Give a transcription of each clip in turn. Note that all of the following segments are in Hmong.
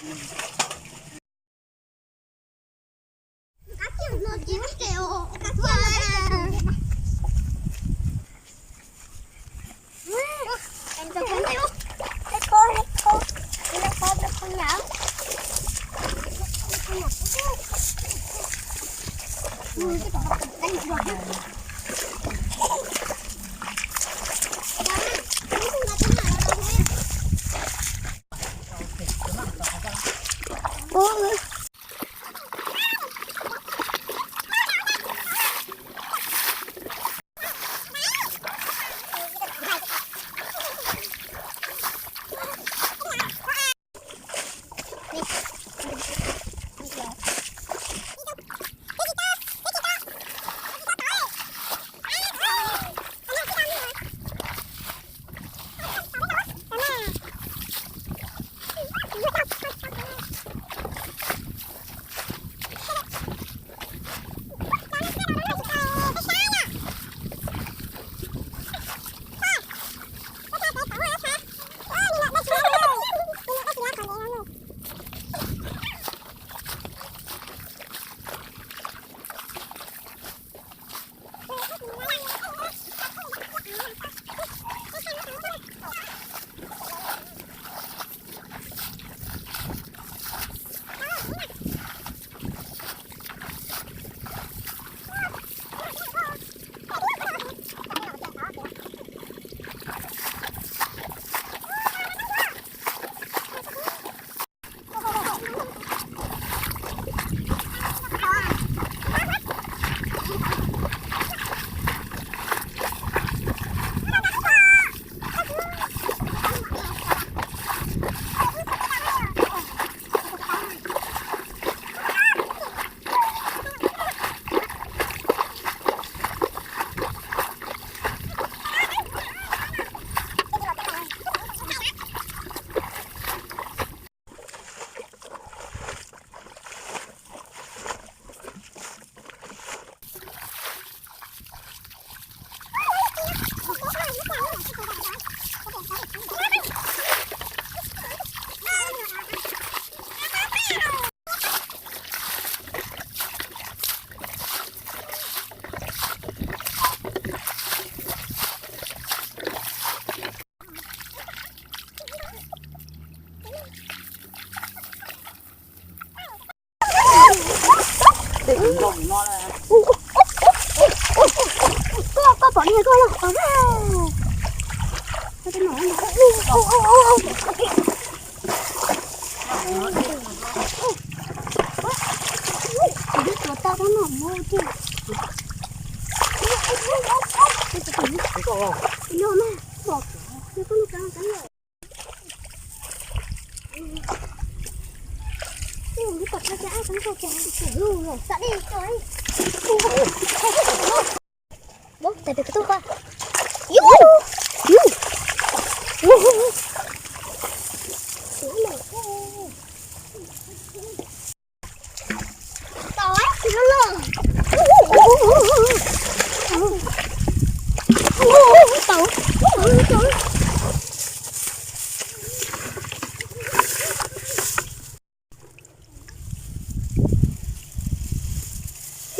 Koj, koj pom niag koj los qhov na. Tuav tau rab no mus. No na, pom, no koj no kab kab los. Ub, lub tom no cas ab, kab kab cas, lub los xav dej tso. Ub, tais pem koj tuaj koj. Yus, yus.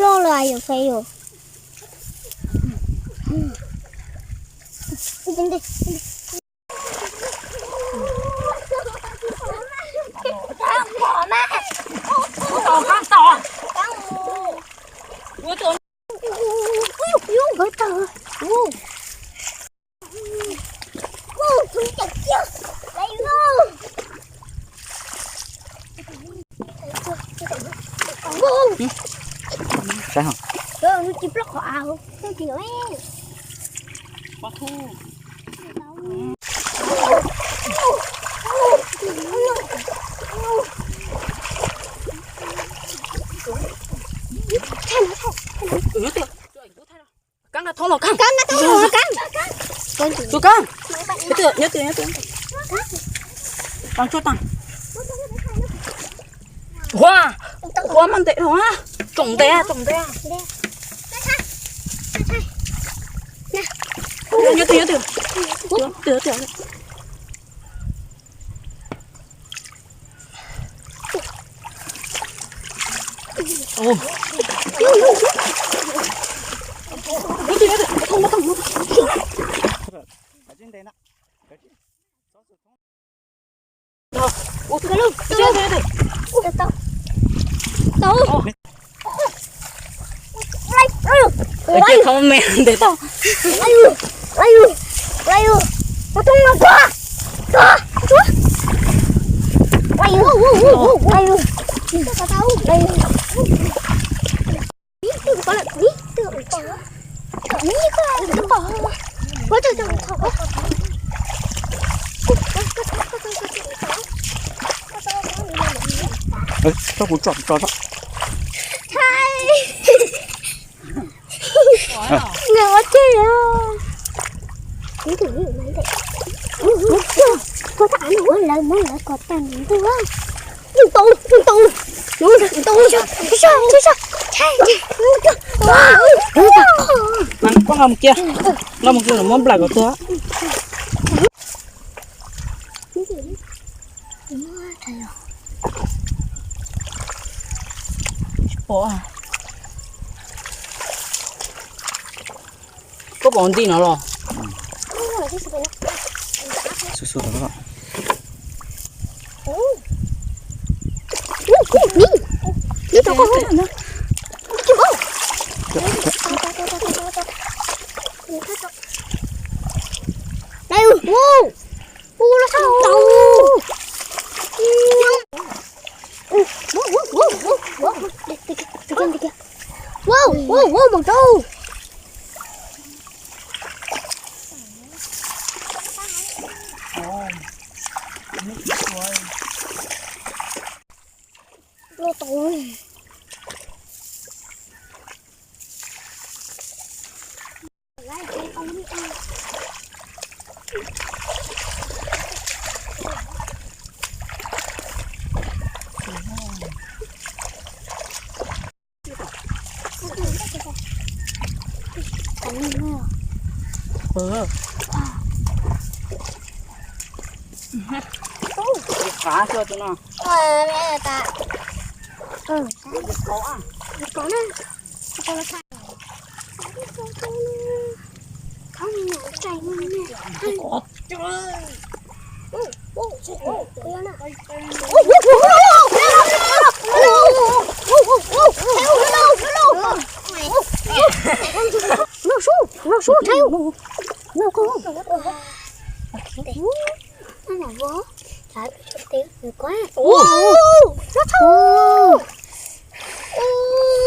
Loj los yus fais yus. Saib hov. Kab nqa thoob los kab. Tus kab. Nyob twg, nyob twg, nyob twg. Ua, ua mas ntev no, tsoom ntev, tsoom ntev. Nyob twg, nyob twg. Twg, twg. Tau. Tau. Tau. Tau. Tau. Tso kuv tso tso. Nws ua tsi os. Lawv muab lawv kom tag ntu. Ntu, ntu, ntu, ntu, ntu. Koj nqa mus kiag, nqa mus kiag muab nplaim kom tuag. Koj pom nti no los? Wow, wow, wow, wow, wow, wow, một đu. Lô tau. Qab xwb tus no.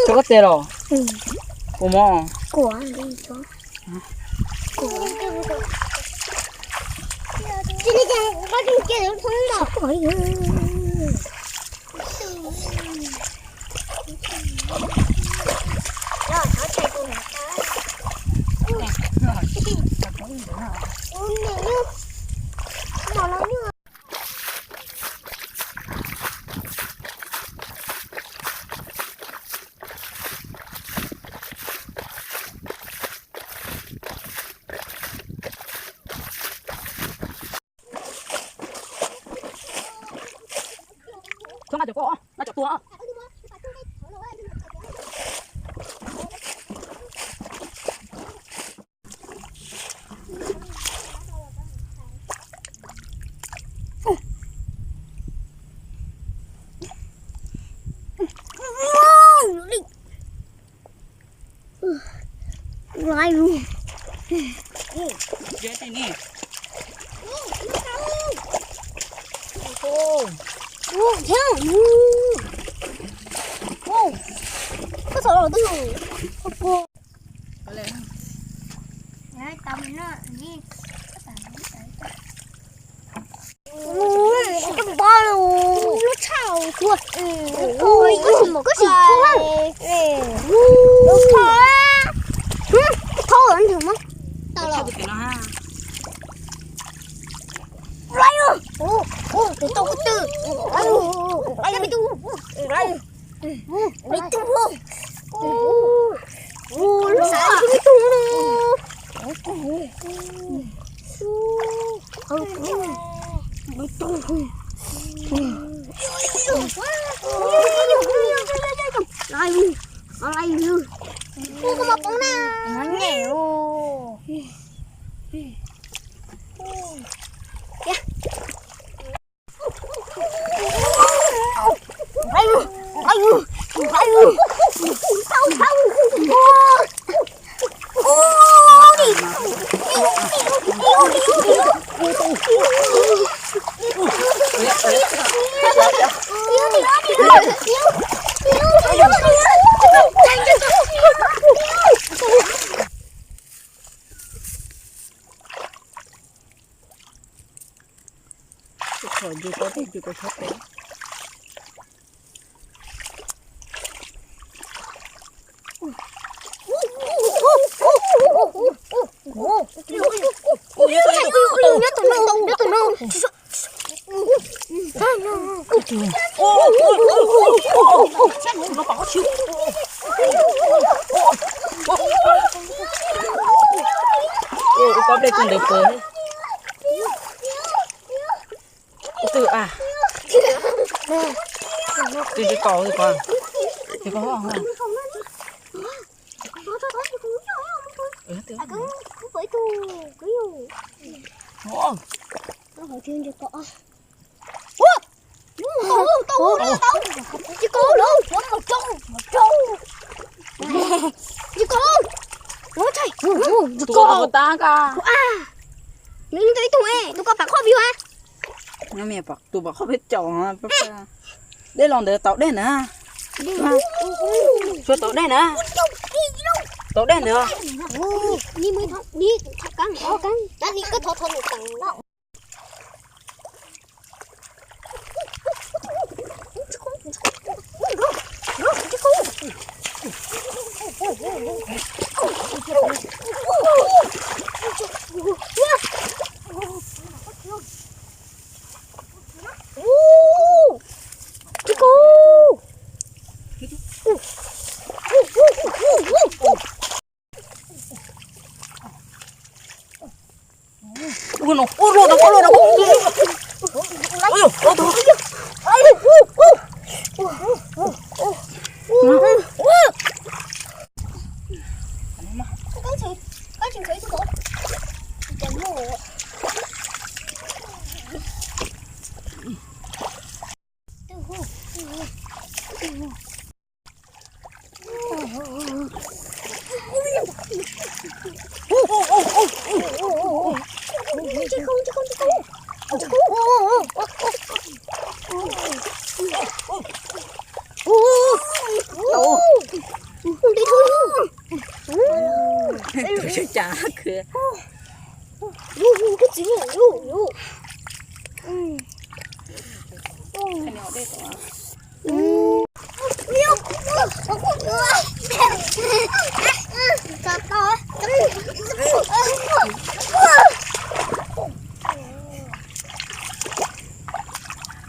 Cov koj tes los? Kuv mog. Txhob nqa cov koj, nqa cov tuag. Nqa lus. Ua, ua, ua, ua, koj txhob los twg. Lub tshaj lus. Koj sim, koj sim thau. Thau ntawm mas. Tau los. Tus tau kuv twg. Tus tau kuv twg. Tus tau kuv twg. Ua koj mos poob na. Nyob nyem u. Ua koj ple tus ntawd pw. Tus a, tus tsis tau tus ko, tus ko ho. Tus ko tab ka. Nws ib tug, tus ko pam qhov view a. Tus pam qhov peb caum. Dej los ntawd tau dej na. Tshuav tau dej na. Tau dej ntawd.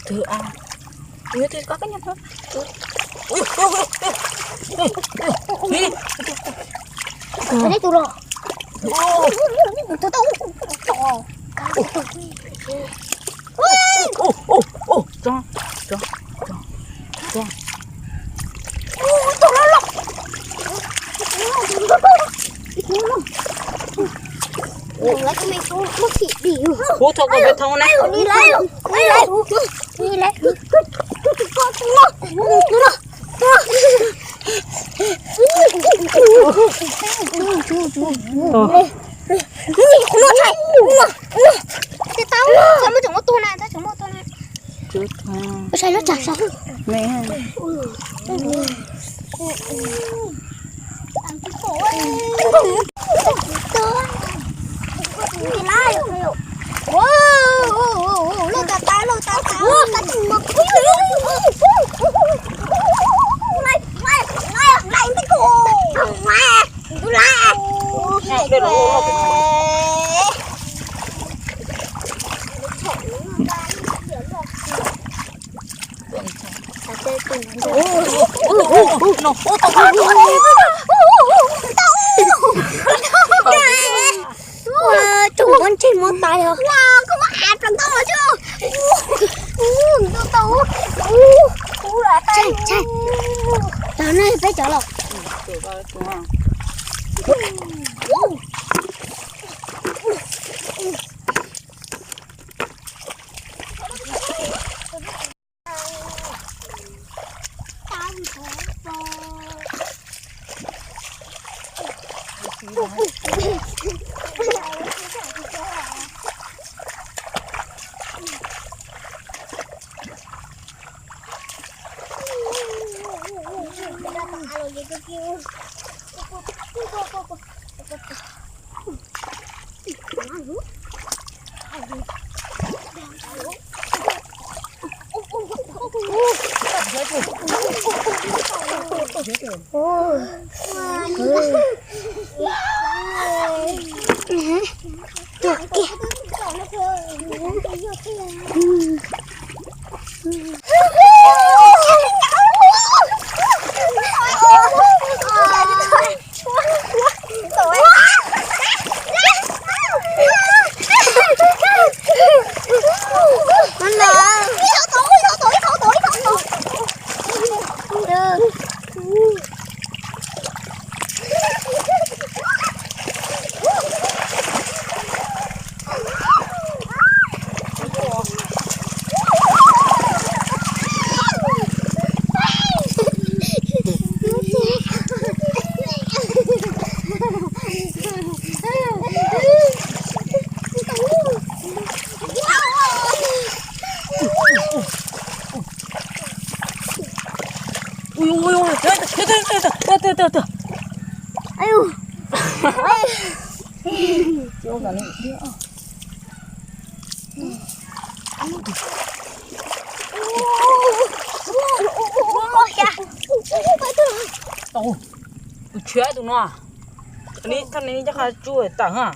Tus a, tus ko kab nyab. Tus los. Tus tau. Tus los los. Hu thov kom peb thoob na. Tus muab ntsej muab tais os. Koj muab av plaws nkauj os. Tus tau. Tus tau. No peb cov los. Tus tshiab tus no, thaj ni coj qha tsuj tawm ha.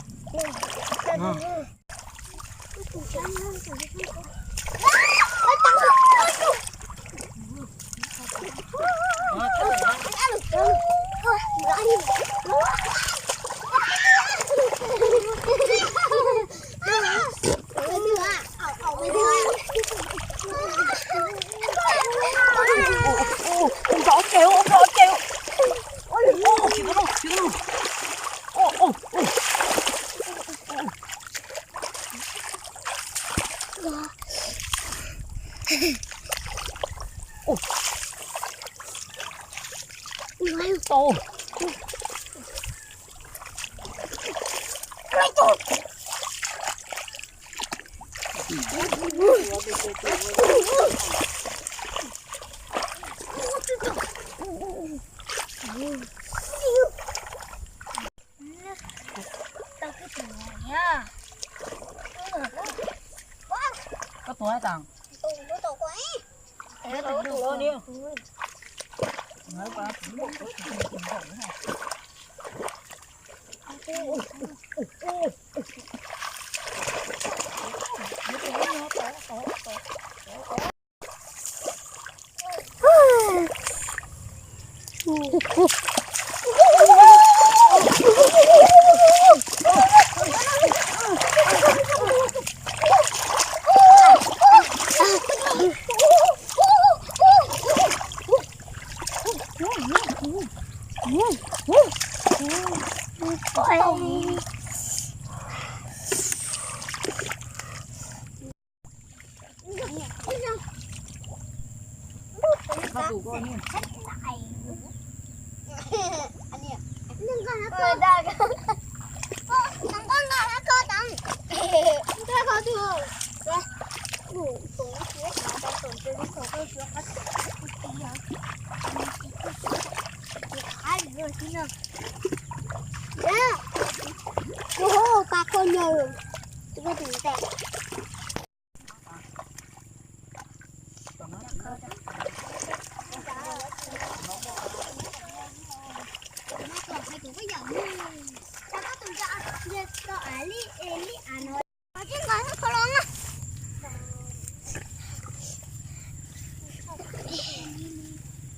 Koj tuag tas.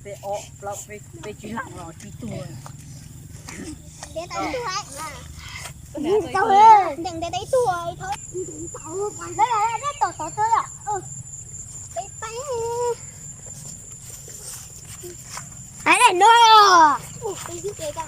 Peb ob plaub peb, peb tsib leeg los tsib tug. Tais no, mus peb xib ke ka.